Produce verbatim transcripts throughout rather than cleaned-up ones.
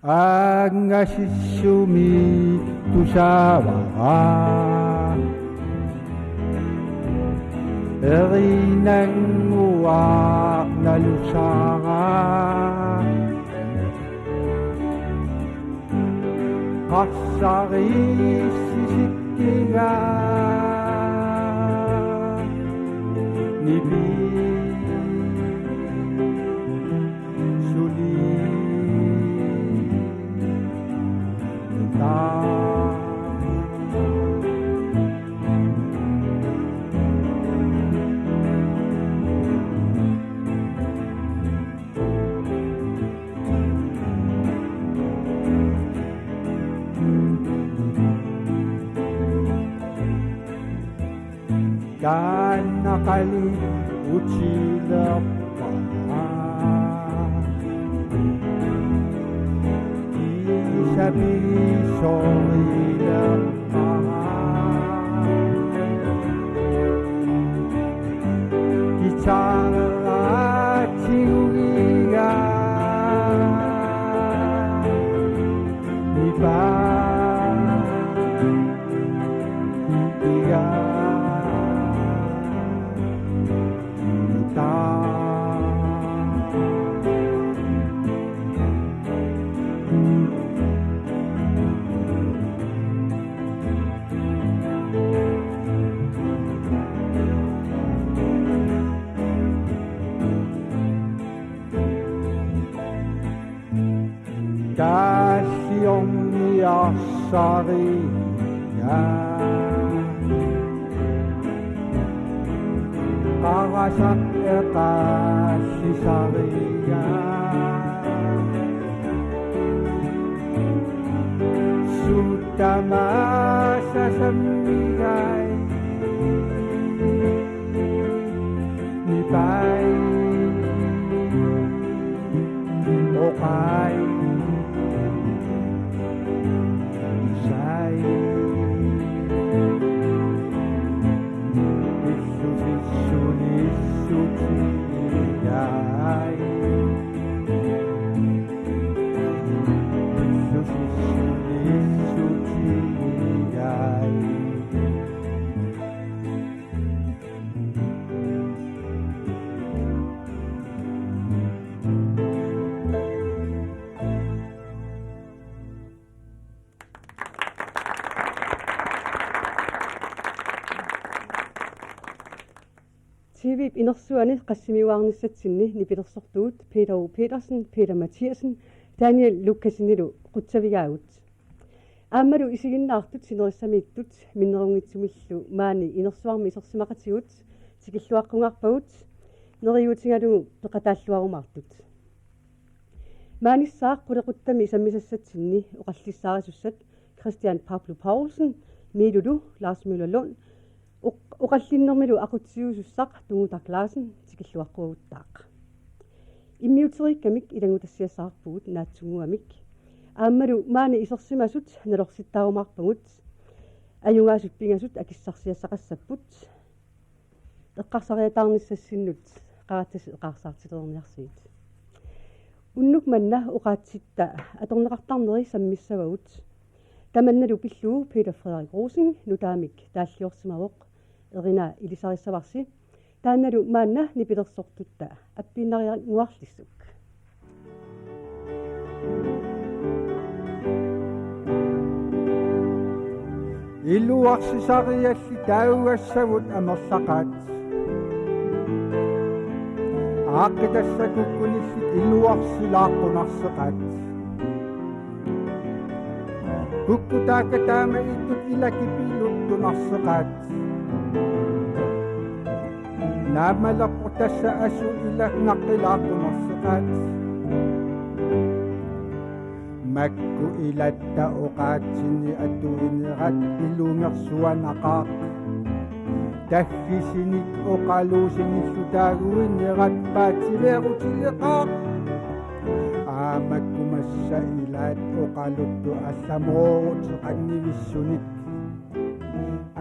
Aangasissumi tusavara. Erinannguaq nalusara. Qassariissisikkiga. Nipi. Suli. Ta. Taanna qali utilerpara. Kiisapi sorilerpara. Guitaraatigiga. Nipa. Iga. Nuta. Taalliorniarsariga. Qarasaq eqaallisariga. Suut tamaasa sammigai. Nipai. Oqai. Isai. Illusissunissutsigai. Illusissunissutsigai. T V-p inersuani qassimiuaarnissatsinni nipilersortugut Peter O. Petersen, Peter Mathiassen, Daniel Lukassenilu qutsavigaagut. Aammalu isiginnaartut sinerissamiittut minnerunngitsumillu maani inersuarmi isersimaqatigut tikilluaqqunngarpagut neriuutigalugu peqataalluarumaartut. Maanissaaq qulequttami sammisassatsinni oqallissaarisussat Christian Pablo Paulsen, Miilulu Lars Møller Lund, oq-, oqallinnermilu aqutsiusussaq Tungutak Larsen tikilluaqquaguttaaq. Immiuteriikkamik ilanngutassiassaqarpugut naatsunnguamik. Aammalu maani isersimasut nalorsittaarumaarpagut. Ajugaasut pingasut akissarsiassaqassapput. Eqqarsariataarnissassinnut qaratsat eqqarsartileriarsigit. Unnuk manna oqaatsitta atorneqartarneri sammissavagut. Tamannalu pillugu Peter Frederik Rosing nutaamik taalliorsimavoq, erinaa ilisarissavarsi. Taannalu maanna nipilersortutta appiinnariannguarlissuk. Iluarsisariallit taagassavut amerlaqaat. Aaqqitassat kukkunillit iluarsilaaqqunarseqaat. Kukkut taakku taama ittut ilakipiluttunarseqaat. Naammalerpoq tassa assut ilanngaqqilaaqqunarseqaat. Makku ilatta oqaatsinni atuinerat ilungersuanaqaaq. Taggisinik oqaluusinillu taaguinerat paatsiveerutileqaaq. Aamakku massa ilaat oqaluttut allamooruteqanngivissuniit.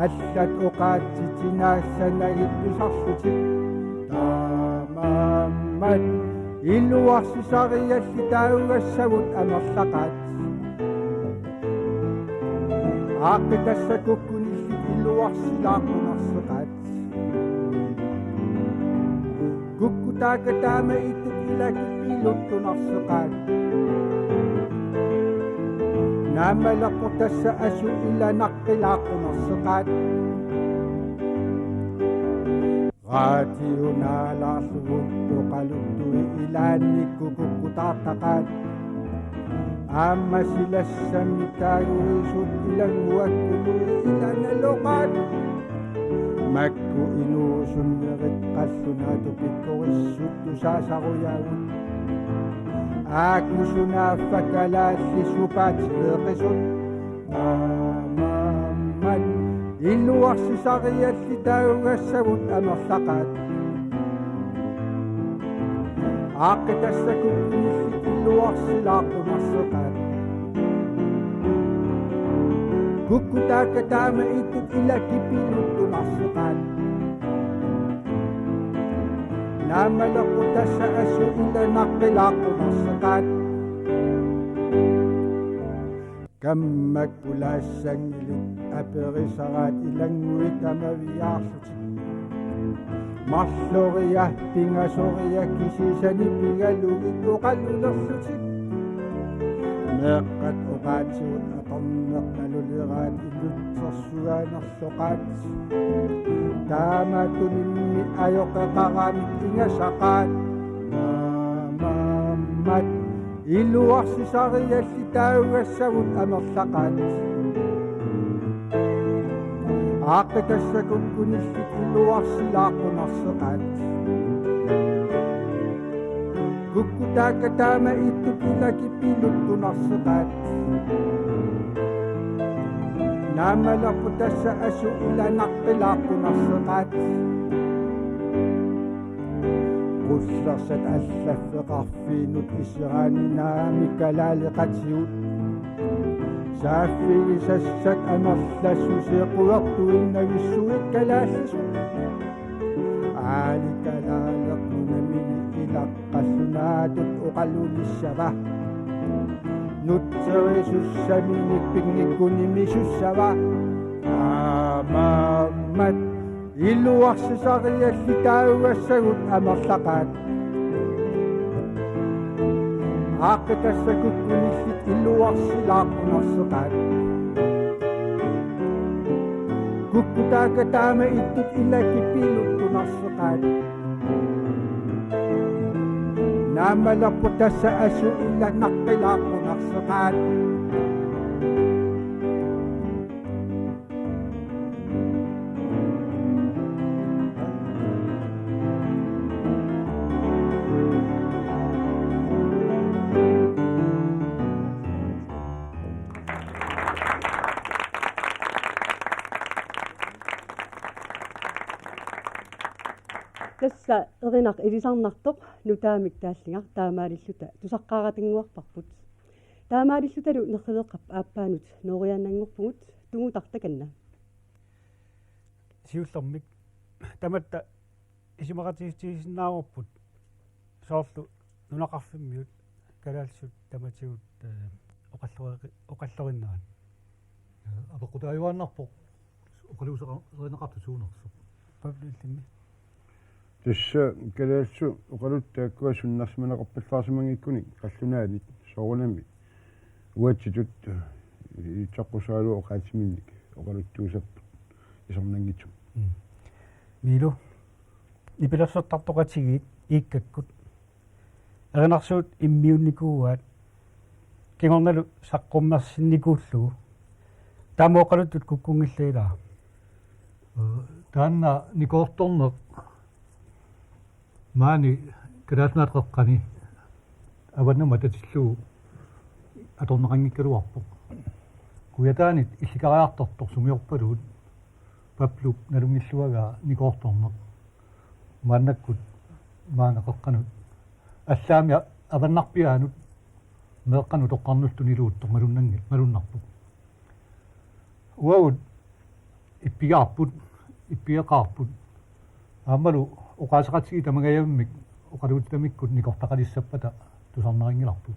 Allat oqaatsit sinaassanagit tusarlutik. Taamaammat Iluarsisariallit taagassavut amerlaqaat. Aaqqitassat kukkunillit iluarsilaaqqunarsaqaat. Kukkut taakka taama ittut ilakipiluttunarseqaat. Naammalerpoq tassa assut ila naqqilaaqqunarsaqaat. Radiu naalaarlugu oqaluttui ilaannikkut kukkut taartaqaat. Aamma silassamik taaguisut ilannguakkut ila naloqaat. Makku inuusunnerit qallunaatut pikkorissutut saasarujaagut. Aakku sunaaffa kalaallisut paatileeqisut. Aammaammat iluarsisariallit taagassavut amerlaqaat. Aaqqitassat kukkunillit iluarsilaaqqunarsaqaat. Kukkut taakka taama ittut ilakipiluttunarseqaat. Naammalerpoq tassa assut ila naqqilaaqqunarsaqaat. Kammakkut laassanngilit aperisaraat ilannguit tamaviaarlutik. Marloria pingasoriat kisiisani pigalugit oqalulerlutik. Meeqqat oqaatsigut atorneq naluleraat ilutsersuaanersoqaat. Taamaattunimmi ajoqeqaramik ingasaqaat. Aammaammat iluarsisariallit taagassavut amerlaqaat. Aaqqitassat kukkunillit iluarsilaaqqunarsaqaat. Kukkut taakka taama ittut ilakipiluttunarseqaat. Naammalerpoq tassa assut ila naqqilaaqqunarsaqaat. Qullersat allaffeqarfiinut iseraani naamik kalaaleqatigut. Saaffigisassat amerlassuseeqquartuinnavissuit kalaallisut. Aali kalaaleq nunamini ilaq qallunaatut oqalunissava. Nutserisussamini pinngikkunimisussava. Aammaammat iluarsisariallit taagassavut amerlaqaat. Aaqqitassat kukkunillit iluarsilaaqqunarsaqaat. Kukkut taakka taama ittut ilakipiluttunarseqaat. Naammalerpoq tassa assut ila naqqilaaqqunarsaqaat. Tassa Erinaq ilisarnartoq nutaamik taallingaq taamaalilluta tusaqqaaratanguarparput. Taamaalillutalu nerriveeqqap aappaanut nooriaannanngorpugut. Tungutarta kanna. Siullermik tamatta isumaqatigiissutigisinnaavarput soorlu nunaqarfimmiut kalaallisut tamatigut, eh, oqalloreqi-, oqallorinnerat. Apeqqutaajuaannarpoq oqaluuserineqartut suunersoq. Pavlu illimmi. Tassa kalaallisut oqaluttuat taakkua sunnersimaneqarpallaarsimanngikkunik qallunaanit soorunami uatsitut, eh, itsaqqusalu oqaatsiminnik oqaluttuusarput isornanngitsumik. Mm. Miilu, nipilersortartoqatigiit iikkakkut erinarsuut immiunnikuuaat kingornalu saqqummersinnikuullugu. Taama oqaluttut kukkunngillat, ilaa? Taanna nikoortorneq maani Kalaallit Nunaata Qeqqani avannamut atatillugu atorneqanngikkaluarpoq. Kujataanit illikariartortoq sungiorpaluut Pavlup nalunngilluagaa nikoortorneq. Maannakkut maanga qeqqanut allaammi a-, avannarpiaanut meeqqanut toqqarnullu tuniluuttoq malunnanngil-, malunnarpoq. Uagut ippigaarput, ippigeqaarput. Aammalu oqaaseqatigiit tamangajammik oqaluutitamikkut nikortaqalissappata tusarnarinngilarput.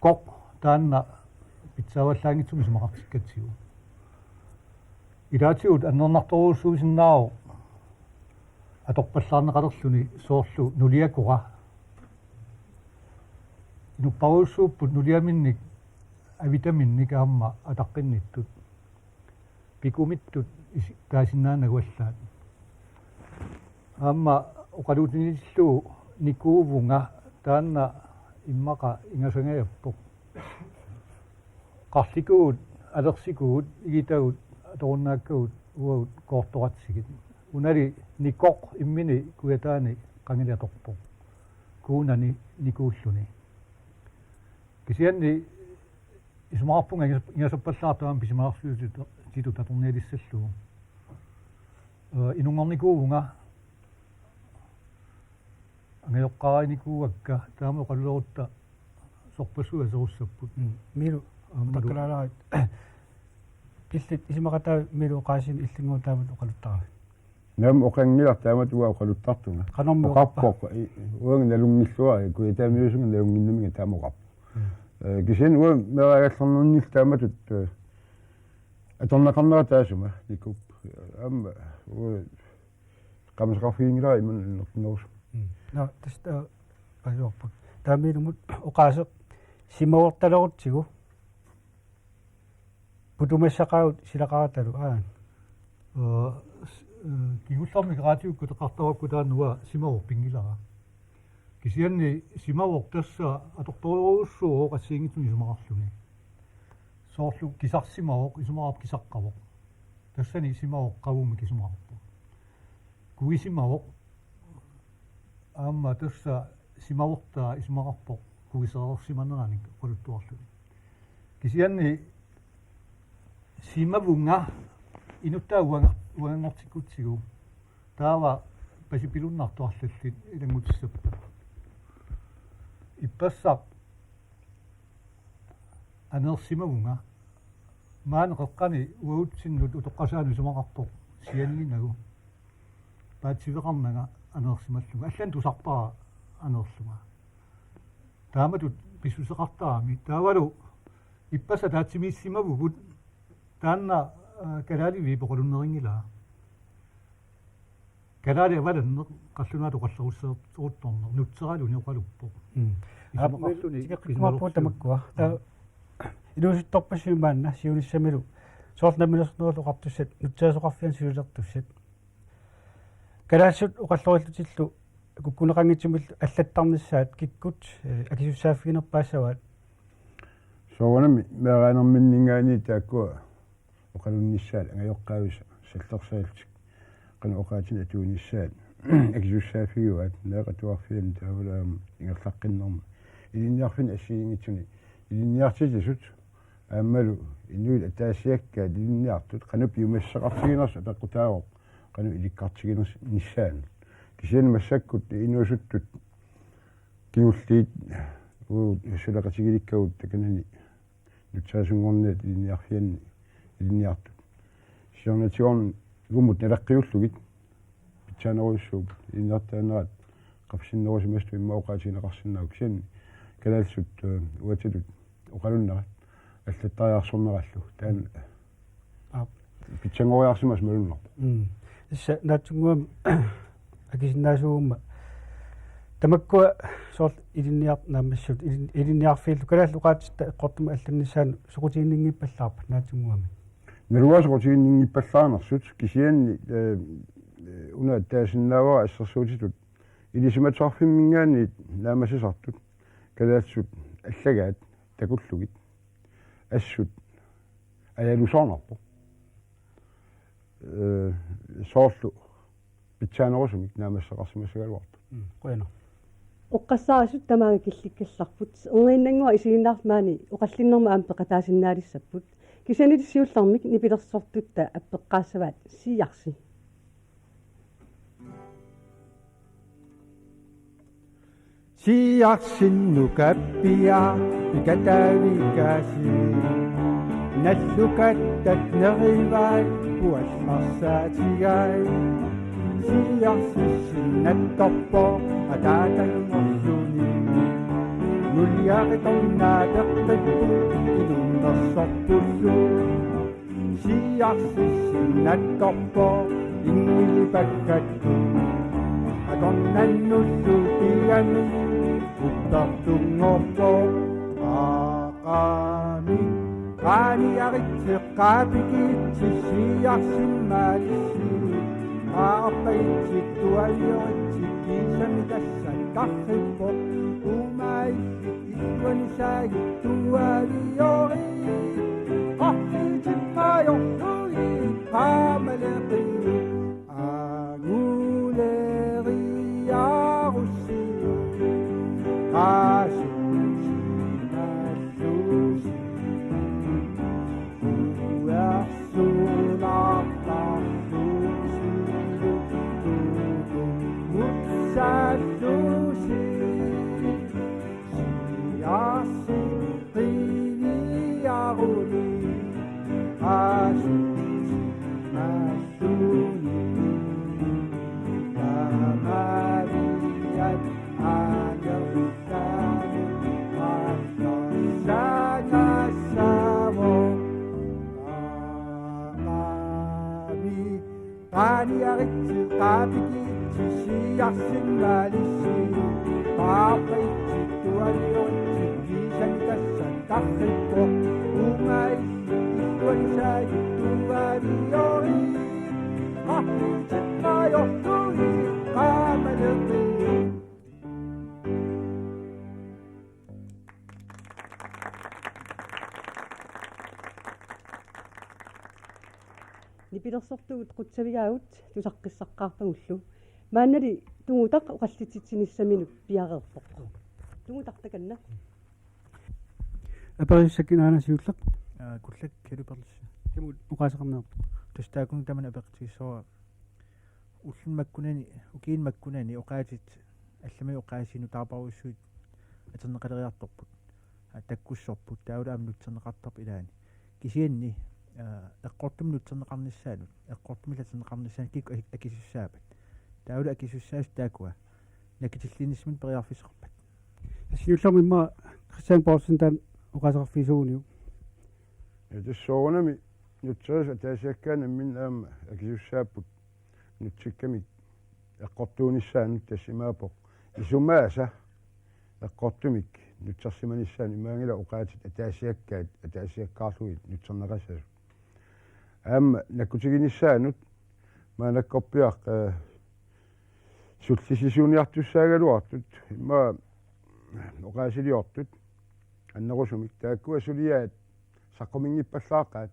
Koq taanna pitsaavallaanngitsumik isumaqartikkatsigu. Ilaatigut annernartorujussuusinnaavoq atorpallaarneqalerluni soorlu nuliakora. Inupparujussuupput nuliaminnik avitaminnik aamma ataqqinnittut. Pikumittut is-, taasinnaanagu allaat. Aamma oqaluutinitillugu nikuuvunga taanna immaqa ingasangajappoq. Qarlikuut, alersikuut, igitagut, atorunnaakkagut, uagut koortoratsigit. Unali nikoq immini kujataani qangali atorpoq. Kuunani nikuulluni. Kisianni isumaqarpunga ingas-, ingasappallaartoq aamma pisimaarsutitut atornialissallugu. Ee, inunngornikuuvunga angajoqqaarinikuuakka taama oqalulerutta sorpassuit aserussapput. Mm. Milu, aammalu. Takkalaalarit. Pillit isumaqataavit Milu oqaasii illinnguut taamatut oqaluttaraat. Naamik oqanngilaq taamatut uanga oqaluttartunga. Qanormi oqarpa? Oqarpoq, i-, uanga nalunngilluarlunga, kujataamiuusunga nalunnginnaminga taama oqarpoq. Mm. Ee, kisianni uanga meeraagallarnernillu taamatut, ee, atorneqarnera taassumalu nikuuvoq. Aamma, uanga qamaqarfiginngilara imannak nertunerus. Mm. Nå, tassa, ee, ajuarput. Taamaalilluni oqaaseq simavortalerutsigu. Putumassaqaagut silaqaratalu, aa. Ee, s-, ee, kingullermik raatiukkut eqqartorakku taanna uanga simavoq pinngilara. Kisianni simavoq tassa atortorujussuuvoq assigiinngitsunik isumaqarluni. Soorlu kisarsimavoq, isumaqarpoq kisaqqavoq. Tassani simavoq qavumik isumaqarpoq. Kuisimavoq. Aamma tassa simavortaa isumaqarpoq kuisereersimaneranik oqaluttuarluni. Kisianni simavunga inuttaa uanga-, uanganngortikkutsigu. Taava pasipilunnartoq arlallit ilanngutissappat. Ippassaq aneersimavunga. Maani qeqqani uatsinnut utoqqasaanut isumaqarpoq siannginagu. Paatsiveqarnanga aneersimallunga. Allanut tusarpara aneerlunga. Taamatut pissuseqartarami. Taavalu ippassaq ataatsimiissimavugut taanna, ee, kalaaliviup oqalunneqanngilaa. Kalaaleq avalanneq qallunaatut oqallerussaaruttorneq nutseraluni oqaluppoq. Mm. Isumaqarluni. Aap, tikeqqikkumaarpugut isumaqarluni tamakkua. Mm. Taava inuusuttorpassuit maanna siunissamilu soorlu Namminersornerullutik Oqartussat nutseriaasoqarfianni siulertussat. Kalaallisut oqallorillutillu kukkuneqanngitsumillu allattarnissaat kikkut, ee, akisussaaffiginerpaassavaat? Soorunami meeraanerminninngaanniit taakkua oqalunnissaat angajoqqaavisa sallersaallutik qanoq oqaatinik atuinissaat akisussaaffigivaat meeqqat atuarfianni taavalu aamma ingerlaqqinnermi ilinniarfinni assigiinngitsuni ilinniartitsisut aammalu inuit ataasiakkaat ilinniartut qanoq piumassuseqartiginersut apeqqutaavoq qanoq ilikkartiginernissaannut. Kisianni massakkut inuusuttut kingulliit uagut suleqatigilikkagut takanani nutseriaasunngorniat ilinniarfianni ilinniartut. Siornatigoornikuumut nalaqqiullugit pitsaanerujussuupput ilinniartitaanerat qaffasinerusimasutut immaqa oqaatigineqarsinnaavoq kisianni kalaallisut, ee, uatsitut oqalunnerat allattariarsornerallu. Taanna Aap. Pitsanngoriarsimasoq malunnarpoq. Mm. Tassa naatsunnguamik akisinnaasuugumma. Tamakkua soorlu ilinniart-, naammassisut ilin-, ilinniarfiillu kalaallit oqaatsitta eqqortumik allannissaannut soqutiginninngippallaarpat naatsunnguamik? Naluara soqutiginninngippallaarnersut kisianni, ee, ee, una taasinnaavara assersuutitut ilisimatusarfimminngaanniit naammassisartut kalaallisut allagaat takullugit assut ajalusoornarpoq. Ee, soorlu pitsaanerusumik naammasseqarsimassagaluartut. Mm, qujanaq. Oqassaarisut tamaanga killikkallarput. Erniinnannguaq isiginnaarlutik maani oqallinnermut aamma peqataasinnaalissapput. Kisiannili siullermik nipilersortutta appeqqaassavaat Siarsi. Siarsinnukappiaq pikataavikaasi. Nallukattat nerivaat puallarsaatigai. Siarsissinnaattorpoq ataatanngorluni. Nuliaritornaateqqipput inunnersorpullu. Siarsissinnaattorpoq inngilipakkattut. Atornannullu piami uppertunngorpoq. Aaqami qaaniaritsi qaapikitsi siarsimmalissi. Qaarpaitsi tuavioritsi kiisami tassa tarrippoq. Uumai illuani saagit tuaviorit. Qartitsippajorlugit qaamaleqiuk. Anguleeriarussiuk. Qaasuusimallusi. Uersulartarlusi. Tutummutsallusi. Siaasi qiviaruni. Qaasuusimallusi. Taamaviat anertaamut qallersaangassavoq. Aaqami qaaniaritsi qaapikitsi siarsimmalissi. Qaarpaitsi tuavioritsi kiisami tassa tarrippoq. Uumai illuani saagit tuaviorit. Qartitsippajorlugit qaamaleqiuk. Nipilersortugut qutsavigaagut tusaqqissaqqaarpagullu. Maannali Tungutaq oqallitsitsinissaminut piareerpoq. Tungutaq takanna. Aperissakki aana siulleq. Aa, Kullak Kalu Berthelsen. Kimut oqaaseqarniarpa? Tassa taakkununnga tamanna apeqqutigissavara. Ulluni makkunani, ukiuni makkunani oqaatsit allamik oqaasii nutaarparujussuit atorneqaleriartorput. Aa, takkussorput, taavalu aamma nutserneqartarput ilaanni. Kisianni, aa, eqqortumik nutserneqarnissaanut, eqqortumillu atorneqarnissaanut kikkut aki-, akisussaavat? Taavalu akisussaasut taakkua nakitilliinissamut periarfissaqarpat? Siullermik immaqa Christian Poulsen taanna oqaaseqarfigisuuguniuk. Ja, tassa soorunami nutserisut ataasiakkaat namminneq aamma akisussaapput nutsikkamik eqqortuunissaannut. Tassa imaappoq isumaasa eqqortumik nutsersimanissaanut, imaanngilaq oqaatsit ataasiakkaat ataasiakkaarlugit nutserneqassasut. Aamma nakkutiginissaanut maannakkorpiaq, eh, sullissisuuniartussaagaluartut, immaqa oqaasiliortut annerusumik, taakkua suliaat saqqumminngippallaaqaat.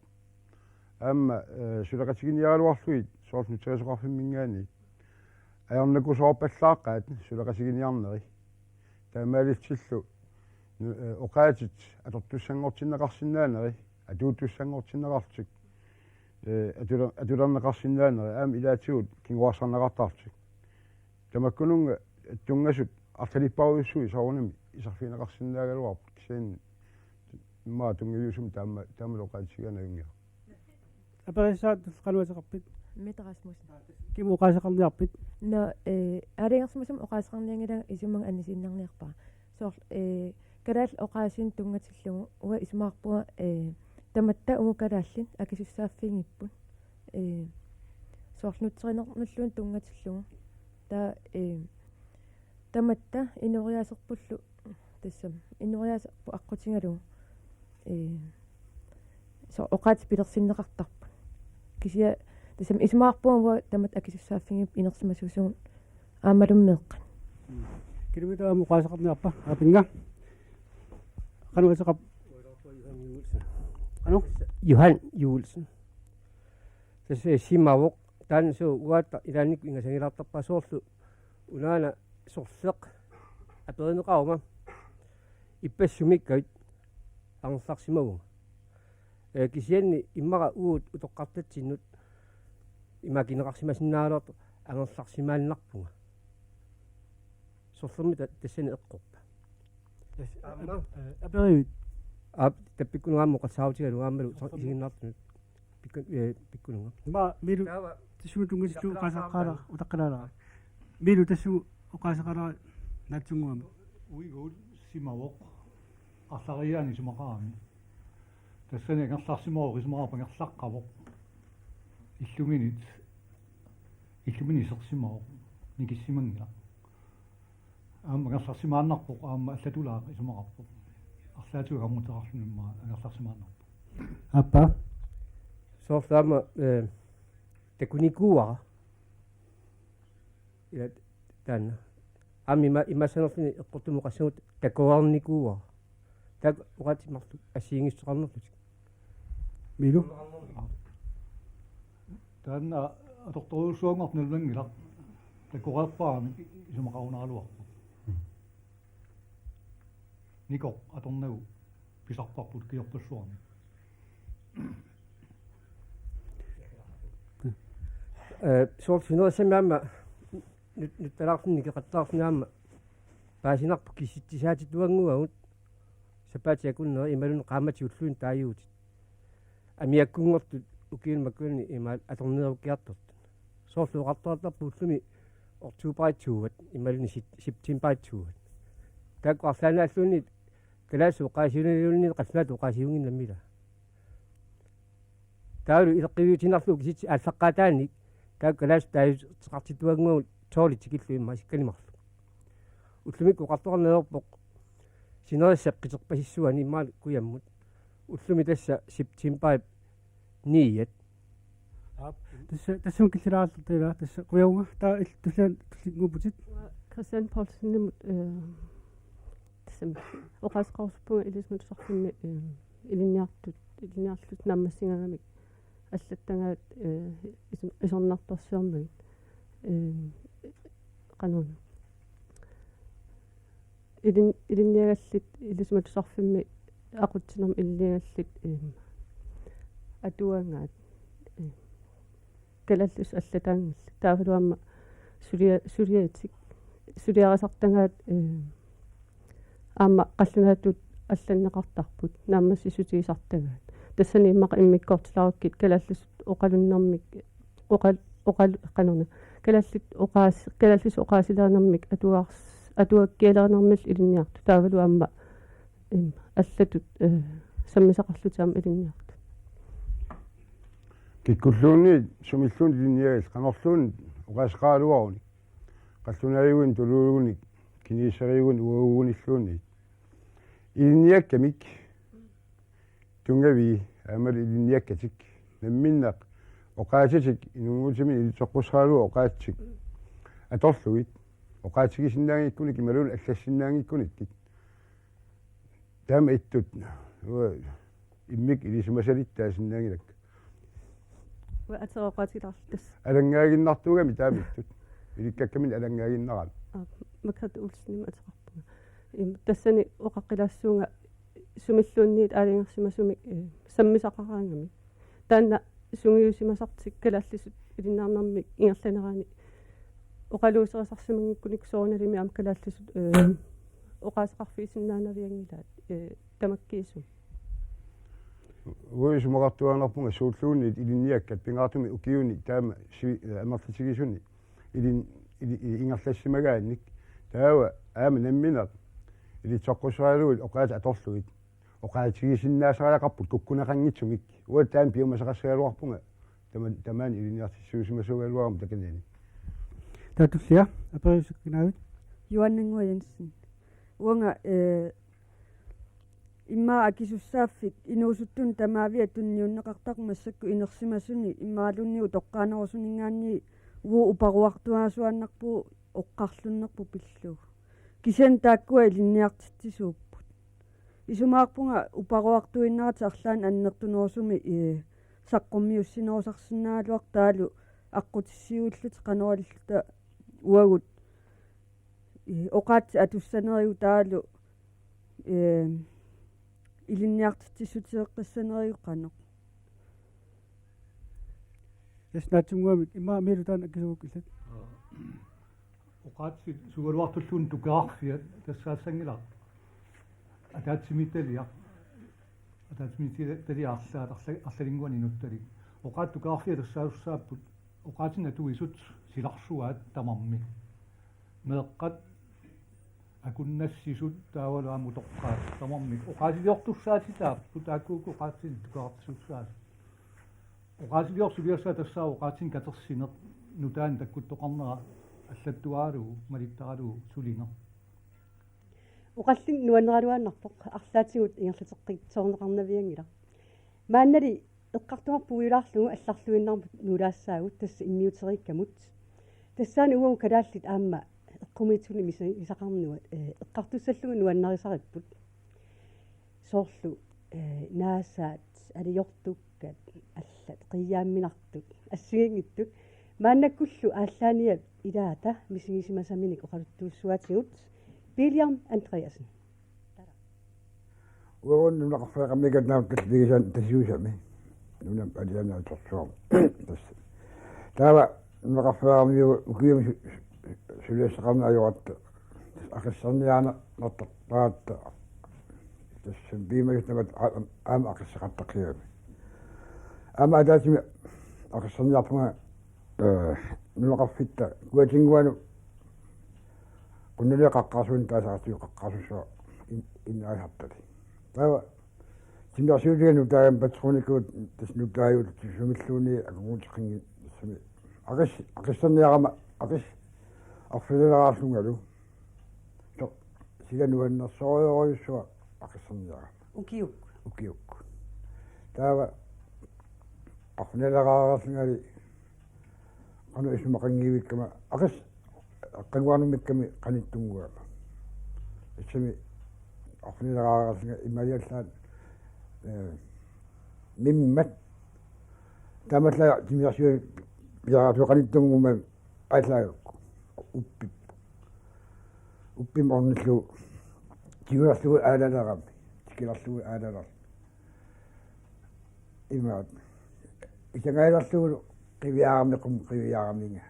Aamma, eh, suleqatiginiaraluarlugit soorlu nutserisaqarfimminngaanniit ajornakusoorpallaaqaat suleqatiginiarneri. Taamaalillutillu nu-, eh, oqaatsit atortussanngortinneqarsinnaaneri, atuuttussanngortinneqarlutik, eh, atuler-, atulerneqarsinnaaneri aamma ilaatigut kinguarsarneqartarlutik. Tamakkununnga tunngasut arlalipparujussuit soorunami iserfigineqarsinnaagaluarput, kisianni immaqa tunngaviusumik taama, taamalu oqaatigigaanni ajunngilaq. Aperissaat qanoq ateqarpit? Mette Rasmussen. Kimut oqaaseqarniarpit? Nå, eh, aalajangersimasumik oqaaseqarnianngilanga, isumaga anisiinnarniarpara. Soorlu, eh, kalaallit oqaasiinik tunngatillugu, uanga isumaqarpunga, eh, tamatta uagut kalaallit akisussaaffigigipput. Eh, soorlu nutserinermulluunniit tunngatillugu. Taava, eh, tamatta inooriaaserpullu, tassami inooriaaserput aqqutigalugu, ee, soorlu oqaatsit pilersinneqartarput. Kisianni tassami isumaqarpunga uanga tamatta akisussaaffigigipput inersimasuusugut aammalu meeqqat. Kilometer aamma oqaaseqarniarpa, Aapinga? Qanoq ateqarpa? Qanoq? Johan Juulsen. Tassa simaavoq taanna, suu, uagut ilaannikkut ingasangilaartarpaa, soorlu unaana Sorleq aperineqaruma: Ippassaq sumiikkavit? Angerlarsimavunga. Ee, kisianni immaqa uagut utoqqartatsinnut imaakkineqarsimasinnaagaluartoq angerlarsimaannarpunga. Sorlermik ta-, tassani eqqorpa? Tassa, aamma, eh, aperivit? Aap, tappikkununnga aamma oqassaarutigalugu aammalu, sorlermik, isiginnaartunut. Pikku-, ee, pikkununnga. Immaqa Milu. Taava Tassuuna tunngasut oqaaseqaalaarput, utaqqilaalara. Miilu, tassuuna oqaaseqaalaarput naatsunnguamik. Uiguut simavoq. Arlariaani isumaqarami. Tassani angerlarsimavoq, isumaqarpoq angerlaqqavoq. Illuminit. Illuminit isersimavoq. Nikissimanngilaq. Aamma angerlarsimaannarpoq, aamma allatulaaq isumaqarpoq. Arlaatigut anguteqarluni immaqa angerlarsimaannarpoq. Aappaa. Soorlu aamma, eh, takunikuuara. Ila taanna. Aamma ima-, imaassanerluni eqqortumut oqassagut takoreernikuuara. Taakku oqaatsit marluk assigiinngissuteqarnerlutik. Miilu? Taanna atortorujussuanngortoq nalunngilarput. Takoreerparamik isumaqarunaraluarpoq. Nikoq atornagu pisarparput kiorpassuarnik. Eh, soorlu sinerissami aamma nut-, nuttalaarluni nikeqattaarluni aamma paasinarpoq kisitsisaatituannguagut sapaatip akunneri imaluunniit qaammatit ulluinnut taaguutit. Amiakkunngortut ukiuni makkunani ima atornerukkiartortut. Soorlu oqartoqartarpoq ullumi oktoberittuuat imaluunniit sep-, septemberittuuat. Taakku arlaannaalluunniit kalaallisut oqaasiunngilaat, qallunaatut oqaasiunnginnammi ila. Taavalu ileqqiviutinarlugu kisitsit aallaqqaataannik taakku kalaallisut taaguuteqartittuannguagut tolvit tikillugit immaqa isikkanik marluk. Ullumikkut oqartoqarneq ajorpoq sinerissap qiterpasissuani immaqa kujammut. Ullumi tassa septemberip niiat. Aap, tassa, tassuuna killilaarluta ila, tassa qujavunga, taava il-, tullian-, tullinnguupputit. Uanga Christian Poulsenimut, eh, tassami oqaaseqarusuppunga Ilisimatusarfimmi, eh, ilinniartut, ilinniarluta naammassigaangamik allattagaat, eh, isu-, isornartorsiornagit. Eh, qanoruna. Ilin-, ilinniagallit Ilisimatusarfimmi aqutsinermi ilinniagallit, eh, atuagaat, eh, kalaallisut allataanngillat. Taavalu aamma sulia-, suliatik, suliarisartagaat, eh, aamma qallunaatut allanneqartarput, naammassissutigisartagaat. Tassani immaqa immikkoortilaarukkit kalaallisut oqalunnermik, oqal-, oqal-, qanoruna, kalaallit oqaas-, kalaallisut oqaasilerinermik atuars-, atuakkialerinermillu ilinniartut. Taavalu aamma, em, allatut, eh, sammisaqarlutik aamma ilinniartut. Kikkulluunniit sumilluunniit ilinniagit qanorluunniit oqaaseqaraluarunik. Qallunaajugunik, tuluugunik, kinguaassariugunik, uagugunilluunniit. Ilinniakkamik tunngavii aammalu ilinniakkatik nammineq oqaatsitik inunnguutiminnik ilitsoqqussaralugu oqaatsit atorlugit oqaatsigisinnaanngikkunik imaluunniit allassinnaanngikkunikkit. Taama ittut, uanga immikkut ilisimasalittaasinnaanngilakka. Uanga ateroqatilaarlutas. Alanngaaginnartuugami taama ittut. Ilikkakkaminnik alanngaaginnarami. Aa, Margrethe Olsenimik ateqarpunga. Im, tassani oqaqqilaassuunga sumilluunniit aalajangersimasumik, eh, sammisaqaraangamik. Taanna sungiusimasartik kalaallisut ilinniarnermik ingerlanerani oqaluuserisarsimanngikkunik soorunalimi aamma kalaallisut, eh, oqaaseqarfigisinnaanavianngilaat, eh, tamakkiisumik. Uanga isumaqartuaannarpunga suulluunniit ilinniakkat pingaartumik ukiuni taama si-, eh, amerlatigisuni ilin-, ili-, ili-, ingerlassimagaannik. Taava aamma nammineq ilitsoqqussaralugu oqaatsit atorlugit oqaatigisinnaasariaqarput kukkuneqanngitsumik. Uanga taanna piumasaqassagaluarpunga. Tama-, tamaani ilinniartitsiusimasuugaluarama takanani. Taava tullia, aperiussakka kinaavit? Juaannannguaq Jensen. Uanga, eh, immaqa akisussaaffik inuusuttunut tamaaviat tunniunneqartarpoq massakkut inersimasuni imaluunniit utoqqaanerusuninngaanniit uagut uparuartuaasuaannarpugut oqqarlunnerput pillugu. Kisianni taakkua ilinniartitsisuupput. Isumaqarpunga uparuartuinnaratik arlaannik annertunerusumik, eh, saqqummiussinerusarsinnaagaluartut taavalu aqqutissiuillutik qanoq ililluta uagut, eh, oqaatsit atussanerigut taavalu, eh, ilinniartitsissutigeqqissanerigut qanoq. Tassa naatsunnguamik, immaqa Miilu taanna akisugut illit. Oqaatsit suugaluartulluunniit tukeqarfiat tassaassanngilaat. Ataatsimiititaliaq. Ataatsimiititaliaq arlaat arla-, arlalinnguani inuttalik. Oqaatsit tukeqarfiat tassaassaapput Oqaatsit atuisut silarsuaat tamarmik. Meeqqat akunnassisut taavalu aamma utoqqaat tamarmik oqaasiliortussaassitaapput, taakkuuku oqaatsinik tukaartisussaasut. Oqaasiliorsuliassaaq tassaavoq oqaatsinik katersineq, nutaanik takkuttoqarnera allattuaralugu malittaralugu sulineq. Oqallinneq nuanneraluaannarpoq, arlaatigut ingerlateqqitsoorneqarnavianngilaq. Maannali eqqartugarput uilaarlugu allarluinnarmut nuulaassaagut tassa immiuteriikkamut. Tassaana uagut kalaallit aamma eqqumiitsunik misigisaqarnerat, eh, eqqartussallugu nuannarisaripput. Soorlu, eh, naasaat, aliortukkat, allat, qiiaamminartut, assigiinngitsut. Maannakkullu aallaaniap ilaata misigisimasaminik oqaluttuussuatigut, William Andreasen. Uagut nunaqarfeqarfiit naamik talligisaan tasiusami. Nunap alianaatsorsuarmi. Tassa. Taava nunaqarfeqarfiup ukiumi su-, su-, suliassaqarneq ajoratta. Tassa aqisserniaanartarpaatta. Tassa piumasut tamat aa-, aamma aqisseqartaqqigami. Aamma ataatsimik aqisserniarpunga, eh, nunaqarfitta Kuatinnguanut Qunnaliaq qaqqarsuinnaq taasaqartigu qaqqarsussua in-, innaasartali. Taava timmisarsiutiga nutaagami patsiqqunikut tassa nutaajut sumilluunniit akunguuteqqinngissamik. Aqis-, aqisserniarama aqis-, arfinileraarlungalu. Soorlu sila nuannersorujussuaq aqisserniarama. Ukiukkut. Ukiukkut. Taava arfinileraarlungali qanoq isumaqanngivikkama aqis-, eqqannguarnermikkami qanittunnguama. Tassami arfinileraarlunga imaaliallaat, eh, mimmat. Taamaallaat timmisarsiutit piareersut qanittunnguamik aallaagakku. Uppipput. Uppimmut ornillugu. Tigulerlugu aalalerami. Tikilerlugu aalalerami. Imaat. Isangaalerlugu qiviarami, qummut qiviaraminga.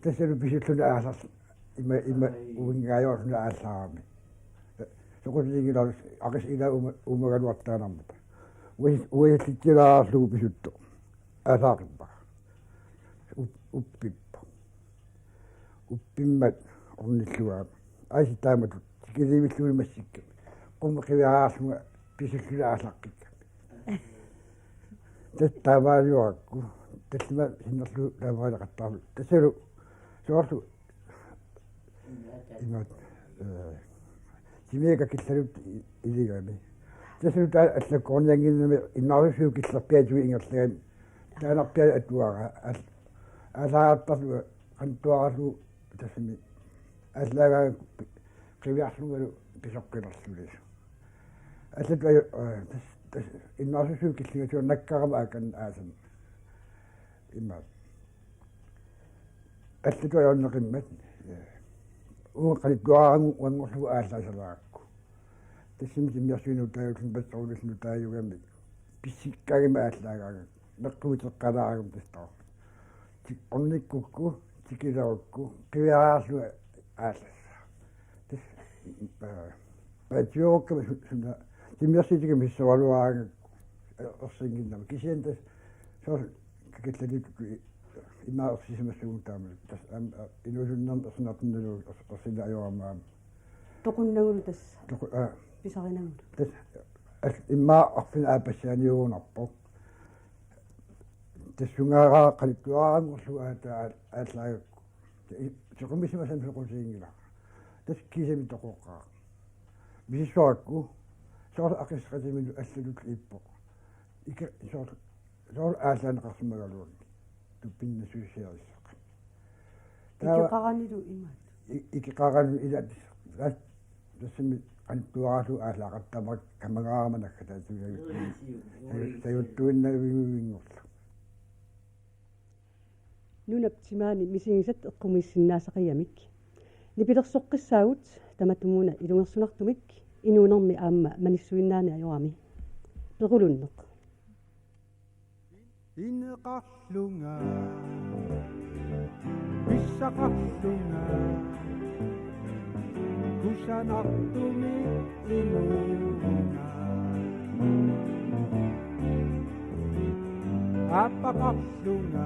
Tassalu pisulluni aallarluni. Ima, ima uingaajorluni aallarami. Soqutiginngilara aqis ilaa uuma-, uumagaluartaanarmata. Uis-, uisillitsilaarlugu pisuttoq. Aallaaqippara. Up-, uppippoq. Uppimmat ornillugu aamma. Aasiit taamatut. Tikiliivilluni massakkut. Qummut qiviaraarlunga pisulluni aallaqqikkami. Tassa taamaaliuarakku. Tallimat sinnerlugit taamaaliaqattaarlugit. Tassalu soorlu imaat, eh, timiga kakillallutik i-, iligami. Tassalu taava allakkorniannginnami innaarsuup killerpiaatigut ingerlagami. Taanarpiaq atuara. Al-, aallaagartarlugu qanittuaralugu tassami. Aallaagaangakku pi-, qiviarlungalu pisoqqilerluni. Allatut aju-, eh, tas-, tas-, innaarsuup killingatigut nakkarama akan aasan. Imaat. Allatut ajorneqimmat. Uunga qanittuaraanguanngorlugu aallaasalaarukku. Tassami timmisarsiutit nutaajullutik patsiqqunik nutaajugamik. Pissikkaangami aallaagaangakku. Meqquuteqqalaarami tassa. Ti-, ornikkukku, tikilerukku, qiviaraarlunga aallassaaq. Tassa, eh, paatsuurukkama su-, suna, timmisarsiutiga misissoraluaraangakku, eh, ersinnginnama. Kisianni tassa, soorlu kakillallutik ima ersisimassuugut taama. Tassa, am-, a-, inuusunnermi ersinartornerlu ers-, ersineq ajorama aamma. Toqunnagulu tassa. Toqu-, aa. Pisarinagulu. Tassa, al-, immaqa arfineq-aappassaanerugunarpoq. Tassungaara qanittuaraanngorlugu aata aal-, aallaagakku. I-, sequmissimasani soqutiginngilara. Tassa kiisami toqoqqaaq. Misissorakku, soorlu aqisseqatiminut allatut iippoq. Ike-, soorlu, soorlu aallaaneqarsimagaluarluni. Tupinnassusiarissaq. Taava ikeqaranilu imaat. I-, ikeqarani ilaat, tassami qanittuaraarlugu aallaaqattaarmat kamagaarama naggataatigut. Tajuttuinnavinnguinngorlu. Nunap timaani misigisat eqqumiissinnaasaqagamik. Nipilersoqqissaagut tamatumuuna ilungersunartumik inuunermi aamma manissuinnaaneq ajorami. Perulunneq. Ineqarlunga, pissaqarlunga, kusanartumik inuuvunga. Aappaqarlunga,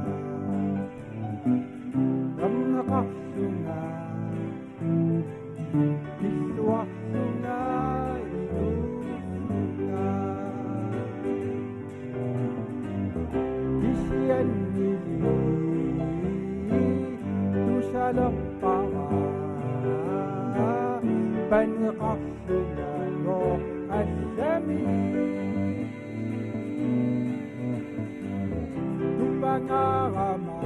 Qarlunagooq allami tupangaarama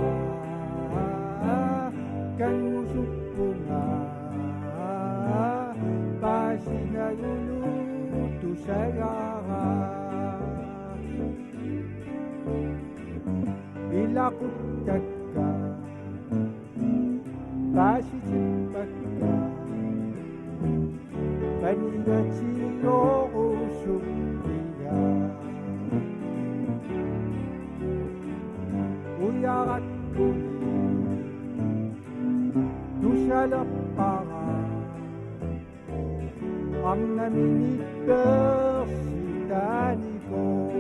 kanngusuppunga paasinagulu tusagaara. Ilaquttakka paasitippakka paniatigoorusuppiga. Ujarakkuni tusalerpara arnaminit peersitaanikoq.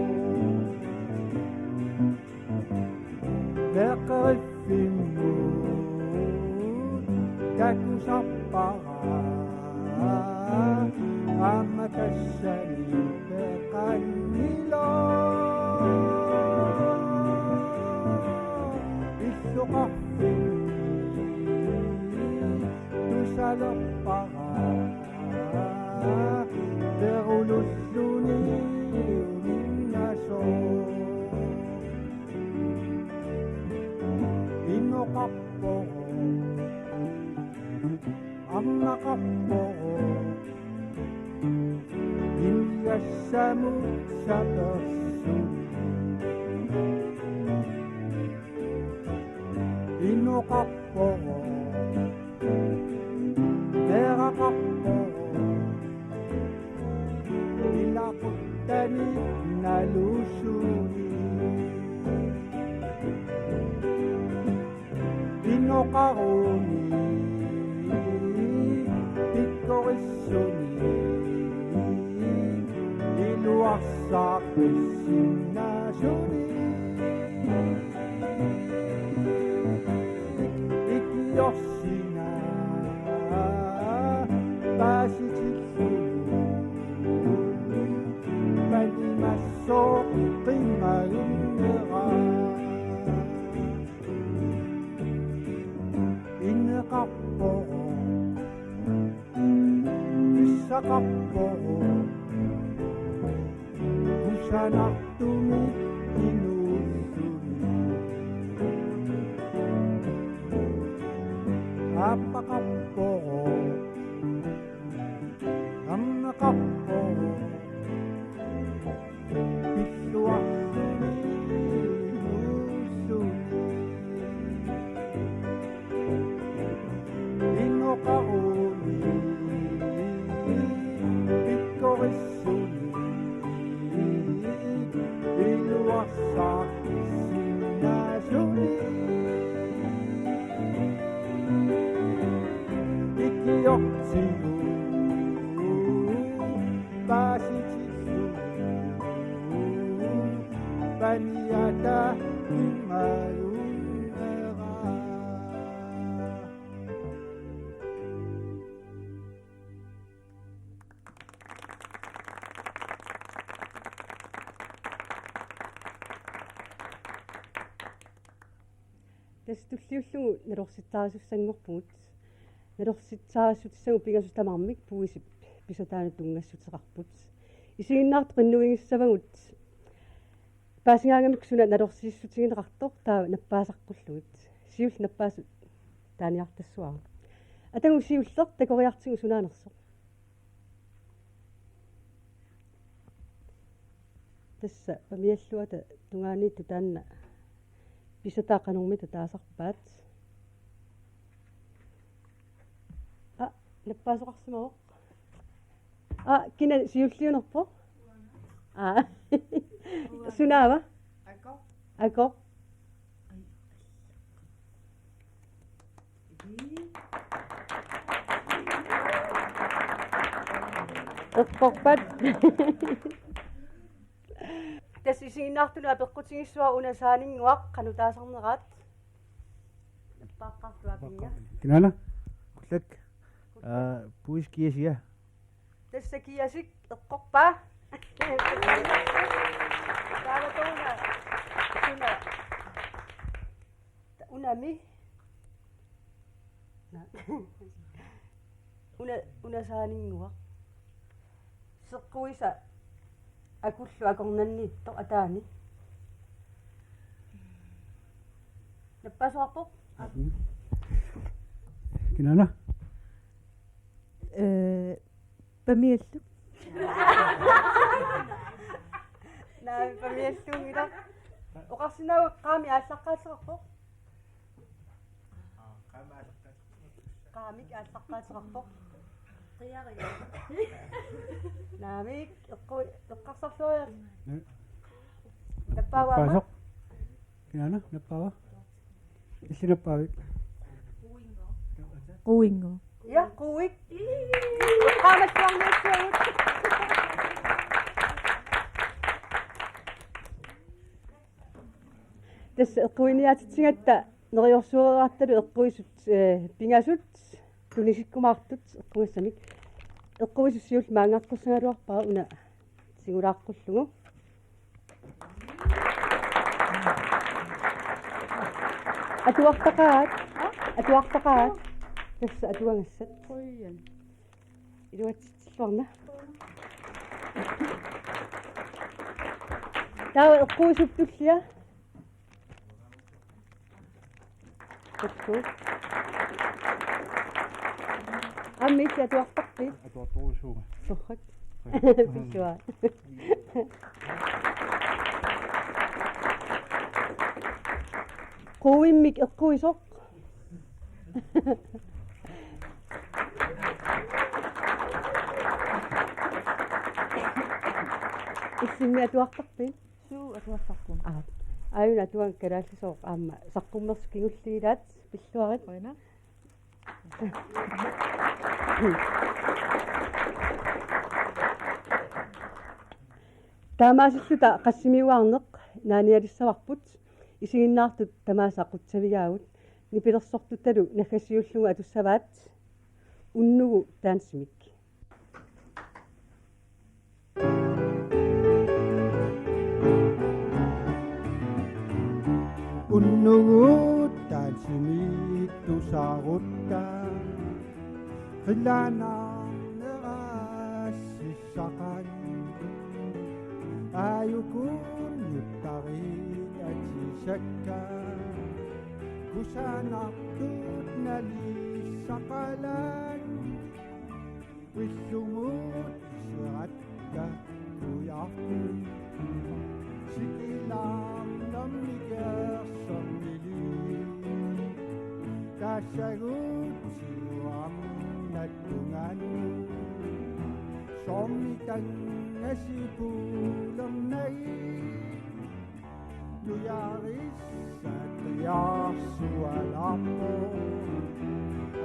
Peqqeriffimmut takusarpara aamma tassani peqqanngilaq. Illoqarfimmi tusalerpara perululluni uningasoq. Inoqarpoq, arnaqarpoq, imigassamut sapersut. Inoqarpoq, meeraqarpoq, ilaquttani nalusuni. Inoqaruni pikkorissuni iluarsaaqqissinnasuni. Ikiorsinga paasitilluni panimassooq qimagunnera. Ineqarpoq, pissaqarpoq, kusanartumik inuulluni. Aappaqarpoq, arnaqarpoq, pilluartumik inuulluni. Inoqaruni pikkorissuni iluarsaaqqissinnasuni. Ikiortigu paasitilluni paniata qimagunnera. Tassa tulliullugu nalorsitsaarissussanngorpugut. Nalorsitsaarissutissagut pingasut tamarmik puisip pisataanut tunngassuteqarput. Isiginnaartut qinnuigissavagut. Paasigaangamik suna nalorsissutigineqartoq taava nappaasaqqullugit. Siulleq nappaasut taaniartassuara. Atagu siulleq takoriartigu sunaanersoq. Tassa pamialluata tungaaniittut taanna pisataat qanormita taasarpaat. Aa, nappaasoqarsimavoq. Aa, kina siulliunerpoq? Aa. Sunaava? Akoq. Akoq. Eqqorpat. Tassa isiginnaartunut apeqqutigissavat una saaninnguaq qanoq taasarneraat. Nappaaqqaartuapinnga. Kinaana? Qullak. Aa, puisit kiasia. Tassa kiasik eqqorpaa. Taava una. Una. Unami. Na. Una, una saaninnguaq. Seqquisa akullu akornanniittoq ataani. Nappaasoqarpoq? Kinaana? Ee, Pamialluk. Naamik, Pamialluunngilaq. Oqarsinnaavunga qaamik aallaqqaateqarpoq. Qaamik aallaqqaateqarpoq. Naamik, eqqu-, eqqarsarluariaruk. Nappaavaa aamma? Nappaasoq. Kinaana, nappaavaa? Illit nappaavit? Quinngooq. Ja, Quik. Eqqaamalluarniassuagut. Tassa eqquiniaatitsigatta neriorsuereerattalu eqquisut, eh, pingasut tunisikkumaartut eqqugassamik. Eqquisut siulliit maanngartussagaluarpara una singulaaqqullugu. Atuartaqaat. Atuartaqaat. Tassa atuagassat. Qujan. Iluatsitsilluarna. Taava eqquisup tullia. Takku. Aamma illit atuartarpit? Atuartorusuunga. Torrak. Pilluarit. Quimmik eqquisoq. Illimmi atuartarpit? Suu, atuartarpunga. Aa. Aajuna atuagaq kalaallisoq aamma saqqummersut kingulliit ilaat, pilluarit. Qujanaq. Taamaasilluta qassimiuaarneq naanialissavarput, isiginnaartut tamaasa qutsavigaagut, nipilersortutalu naggasiullugu atussavaat Unnugu dansimik. Unnugu dansimik tusarutta, qilanaarnerassissaqaat, aajuku nuttarit atisakka, kusanartut nalissaqalaat. Ullumut iseratta kujarput sikilaarnermik ersermili. Taassagut siuarnat tungaanut soormi tangasipuulernagit. Nujarissat qiarsualaarpoq,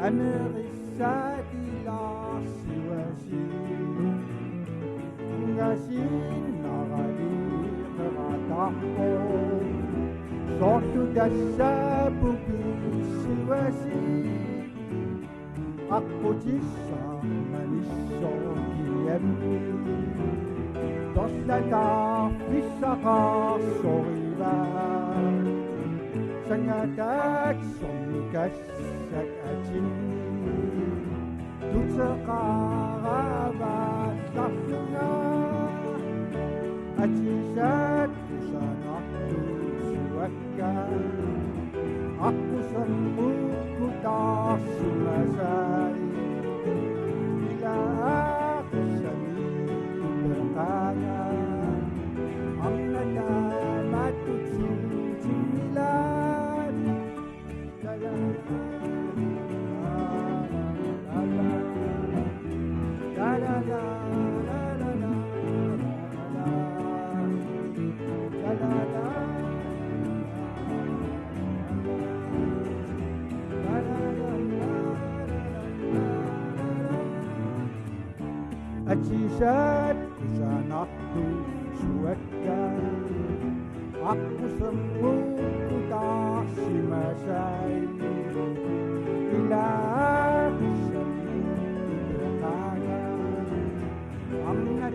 amerissat ilaarsiuasii. Ungasiinnarali qeratarpoq, soorlu tassa pukissiuasii. Aqqutissaq manissoq kiammi, torlataarfissaqarsorivaa. Sangataat sormikassak atinni, tuteqaravaallarlunga. Atisat kusanartut suakka, aqqusermukkut taarsimasai. Ila aqqusermik peqaanga, arnat taamatut suutinnilaat. Atisat kusanartut suakka, aqqusermukkut taarsimasai. Ila aqqusermik peqaanga, arnat